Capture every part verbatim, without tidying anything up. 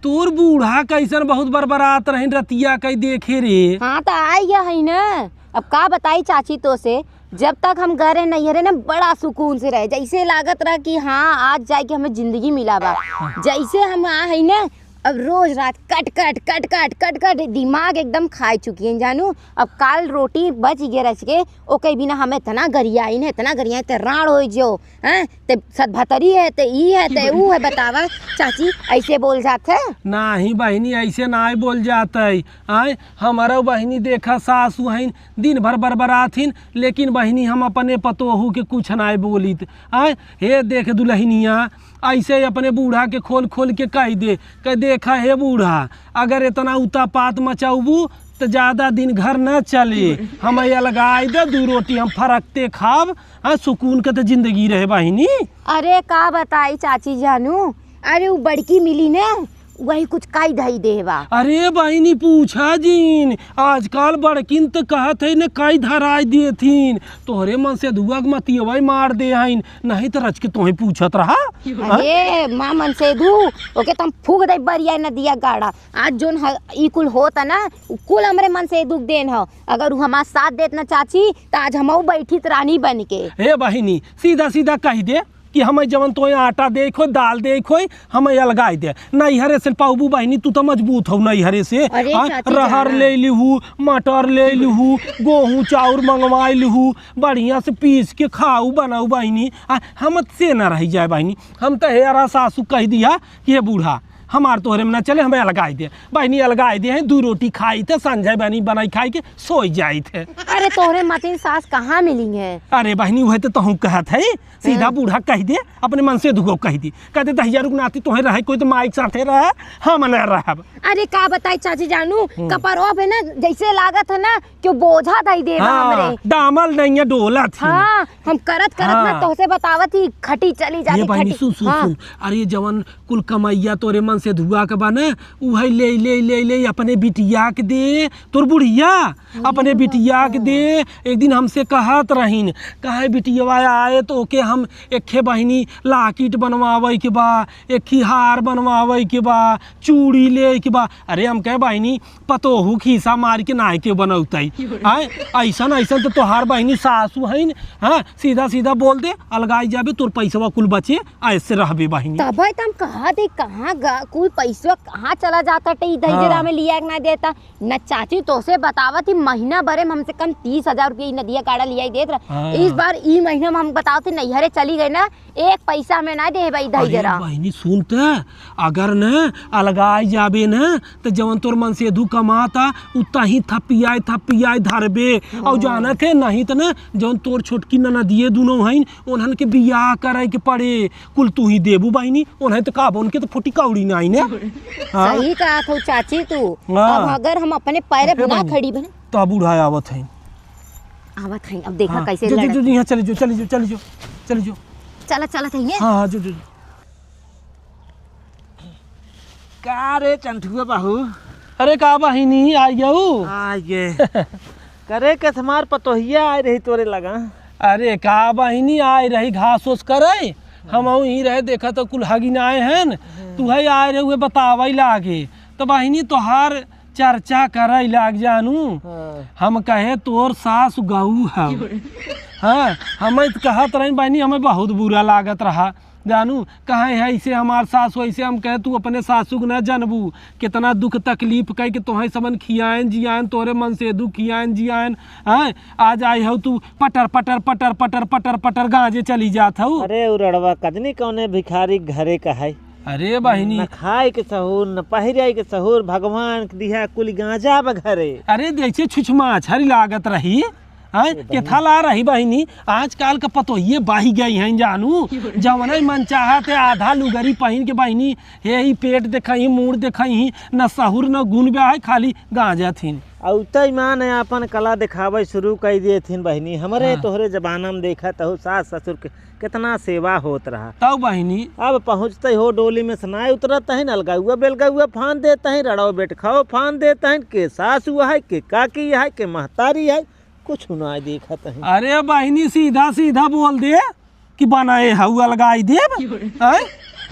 तोर बूढ़ा कइसन बहुत बरबरात रहिन रतिया कइ देखे रे। हाँ, त आइ गया है न। अब का बताई चाची तोसे, जब तक हम गए रहे नैहरे न, बड़ा सुकून से रहे, जइसे लागत रहा कि हाँ, आज जाइके हमें जिंदगी मिला बा। जइसे हम आ है न, अब रोज रात कट कट, कट कट, कट कट, दिमाग एकदम खाइ चुकी है जानू। अब काल रोटी बच गए रच के, ओके बिना हम इतना गरियाइन है, इतना गरियाइन, ते राड़ होइ जो, हैं? ते सतभतरी है, ते ई है, ते ऊ है, बतावा चाची, अइसे बोल जात है? नाहीं बहिनी, अइसे नाहीं बोल जात है। आय, हमरउ बहिनी देखा, सासु हइन, दिन भर बरबरात हिन, लेकिन बहिनी हम अपने पतोहू के कुछ नाहीं बोलित। आय, हे देख दुलहिनिया, अइसे अपने बूढ़ा के खोल खोल के कहि दे, कहि देखा हे बूढ़ा, अगर एतना उतापात मचउबू त जादा दिन घर न चले। हमइ अलगाइ दे, दुइ रोटी हम फरकते खाब, हाँ, सुकून के त जिंदगी रहे बहिनी। अरे का बताई चाची जानू, अरे उ बड़की मिली न, वही कुछ कइ धइ देबा। अरे बहिनी पूछा जिन, आजकल बड़किन त कहत है न कइ धराइ देथिन, तोहरे मनसेधुआ के मतियवइ मार दे हइन, नाहीं त रच के तोहइ पूछत रहा। हाँ? अरे माँ मनसेधु, ओके त हम फूँक दे बरिया नदिया गाड़ा। आज जोन ह-, ई कुल होत न, उ कुल हमरे मनसेधु के देन ह। अगर उ हमार साथ देत न चाची, त आज हमहू बैठित रानी बन के। हे बहिनी, सीधा सीधा कहि दे कि हमइ जवन तोहइ आटा देइक होइ, दाल देइक होइ, हमइ अलगाइ दे। नैहरे से पउबू बहिनी, तू त मजबूत हउ नैहरे से। अरे हाँ, चाची रहर जाना। लेइ लिहू, मटर लेइ लिहू, गोहूँ चाउर मंगवाइ लिहू, बढ़िया से पीस के खाउ बनाउ बहिनी। आ, हम से न रहि जाए बहिनी, हम त हेरा सासु कहि दिया कि हे बूढ़ा, हमार तोहरे में न चले, हमइ अलगाइ दे। बहिनी अलगाइ दे हैं, दुइ रोटी खाइत है, संझइ बहिनी बनाइ खाइ के सोइ जाइत है। अरे तोहरे मतिन सास कहाँ मिली हैं? अरे बहिनी, उहइ त तोहू कहत है, सीधा हाँ। बूढ़ा कहि दे, अपने मनसेधु को कहि दे, कहि दे दहिजरू के नाती तोहइ रहइ कोई त माई के साथे रहे, हम न रहब। अरे का बताई चाची जानू, हम्म। कपरवा पे न जइसे लागत है न, केउ बोझा धइ देबा हाँ, हमरे। डामल नइया डोलत ही। हाँ, हम करत करत न हाँ। तोहसे बतावत ही, खटी चली जाती ये बहिनी, खटी। सुन, सुन, हाँ। सुन। अरे जवन कुल कमइया तोरे मनसेधुआ के बा न, उहइ लेइ, लेइ, लेइ, लेइ अपने बिटिया के दे, तोर बुढ़िया, अपने बिटिया के दे। एक दिन हमसे कहत रहिन, कहे बिटियवा आए त ओके हम एक्खे बहिनी लाकिट बनवावइ के बा, एक्खी हार बनवावइ के बा, चूड़ी लेइ के बा। अरे हम कहे बहिनी, पतोहू खीसा मारि के नाहीं केउ बनउतइ। आय, अइसन, अइसन त तोहार बहिनी सासु हइन। हाँ, सीधा, सीधा बोल दे, अलगाइ जाबे, तोर पइसवा कुल बचे, अइसे रहबे बहिनी। तबइ त हम कहत ही, कहाँ ग-, कुल पइसवा कहाँ चला जात हटे, ई दहिजरा हाँ। में लिया के नाहीं देता। न चाची, तोसे बतावत ही, महीना भरे में हमसे कम तीस हजार रुपया ई नदिया गाड़ा लियाइ देत रहा। हाँ। इस बार ई महीना में हम बतावत ही, नैहरे चली गइ न, एक पइसा में नाहीं देबा ई अरे दहिजरा। बहिनी, सुन त, अगर न अलगाइ जाबे न, त जवन तोर मनसेधु कमाता, उतही थपियाइ, थपियाइ धरबे। अउ हाँ। जानत है, नाहीं त न, जवन तोर छोटकी ननदिये दुनो हइन, उन्हन के बियाह करइ के पड़े, कुल तूही देबू बहिनी, उन्हइ त का बा, उनके त फुटी कौड़ी नाहीं न। हाँ? सही कहत हउ चाची तू। हाँ। अब अगर हम अपने पैरे पे ना खड़ी बने। त बूढ़ा आवत है। आवत है, अब देखा हाँ, कइसे जो, जो, लड़त जो, जो, यहाँ चली जो, चली जो, चली जो, चली जो। चला, चलत है ये। हाँ, हाँ, जो, जो, जो। का रे चंठुआ बाबू? अरे का बहिनी, आइ गउ? आइ गे। करे के हमार पतोहिया आइ रही तोरे लगा। अरे का बहिनी, आइ रही घास ओस करइ, हमहू ही रहे, देखा त कुल हगिन आए हैं, हाँ। तुहइ आइ रहे हुए बतावइ लागे। त बहिनी तोहार चर्चा करइ लाग जानू। हाँ। हम कहे तोर सास गऊ हउ। हाँ, हमइ त कहत रही बहिनी, हमइ बहुत बुरा लागत रहा। जानू, कहे है ऐसे हमार सास, वैसे हम कहे, "तू अपने सासू के ना जानबू, कितना दुख तकलीफ कइ के तोहे सबन खियाएन जियाएन, तोरे मनसेधू खियाएन जियाएन, हैं? आज आइ हउ तू पटर, पटर, पटर, पटर, पटर, पटर गांजे चली जात हउ।" अरे, उ रड़वा कजनी कौने भिखारी के घरे का है? अरे बहिनी। न खाए के सहूर, न पहिरे के सहूर, भगवान के दिहा कुल गांजा बा घरे। अरे, जैसे छुछमाछरी लागत रही, हैं? ए बहिनी। केथा ला रही बहिनी, आजकल के पतोहिए बाही गई हैं जानू। जवने मन चाहत है आधा लुगरी पहिन के बहिनी, हे ही पेट देखही, मूड़ देखही, न सहुर न गुण बा है, खाली गांजा थिन। अउ त ईमान है, आपन कला देखावे शुरू कइ दिए थिन बहिनी। हमरे हाँ। तोहरे जमाना में देखत हउ सास ससुर के केतना सेवा होत रहा। तउ बहिनी। अब पहुँचते हो डोली में से नाय उतरत हैं, अलगउआ बेलगउआ फान देत हैं, रड़ो बेटखो फान देत हैं, के सासु है, के काकी है, के महतारी है, कुछ ना देखत हैं। अरे बहिनी, सीधा सीधा बोल दे कि बनाए हउ अलगाई देब। हैं?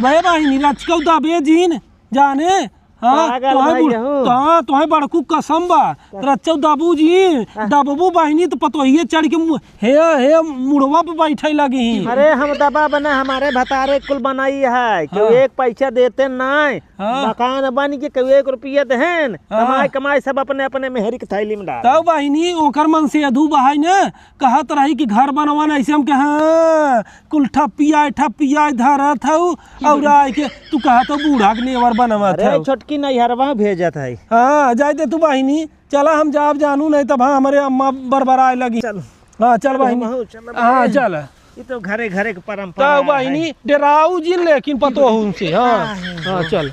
बे बहिनी, रचकउ दबे जीन। जाने, हाँ, पागल तोहे भाई बुढ़-, हूँ। हाँ, तोहे बड़कू कसम बा। का? रच्चौ दबू जी, हाँ। दबबू बहिनी त पतोहिए चढ़ के मु-, हे, हे, मुड़वा पे बैठे लगी। अरे, हम दबा बना, हमारे भतारे कुल बनाई है, केहू हाँ। एक पैसा देते नाहीं। हाँ। मकान बन के केहू एक रुपया देहेन, हाँ। कमाई, कमाई सब अपने, अपने मेहरी के थैली में डाल। तब बहिनी, ओकर मन से अधू बहाई न, कहत रही कि घर बनवाना, ऐसे हम कहे, हाँ, कुल ठपिया, ठपिया धरत हऊ, और आए के तू कहत हऊ बूढ़ा के नेवर बनवत अरे, हऊ। छोटकी नैहरवा भेजत है। हाँ, जाए दे तू बहिनी, चला हम जाब जानू, नहीं तब हाँ, हमरे अम्मा बरबराए लगी। चल। हाँ, चल चल, बहिनी। हमहू चलब। हाँ, चल। ई तो घरे घरे के परंपरा तब है। बहिनी, डेराऊ जिन लेकिन पतोहुन से, हाँ। हाँ, हाँ, हाँ, हाँ। चल।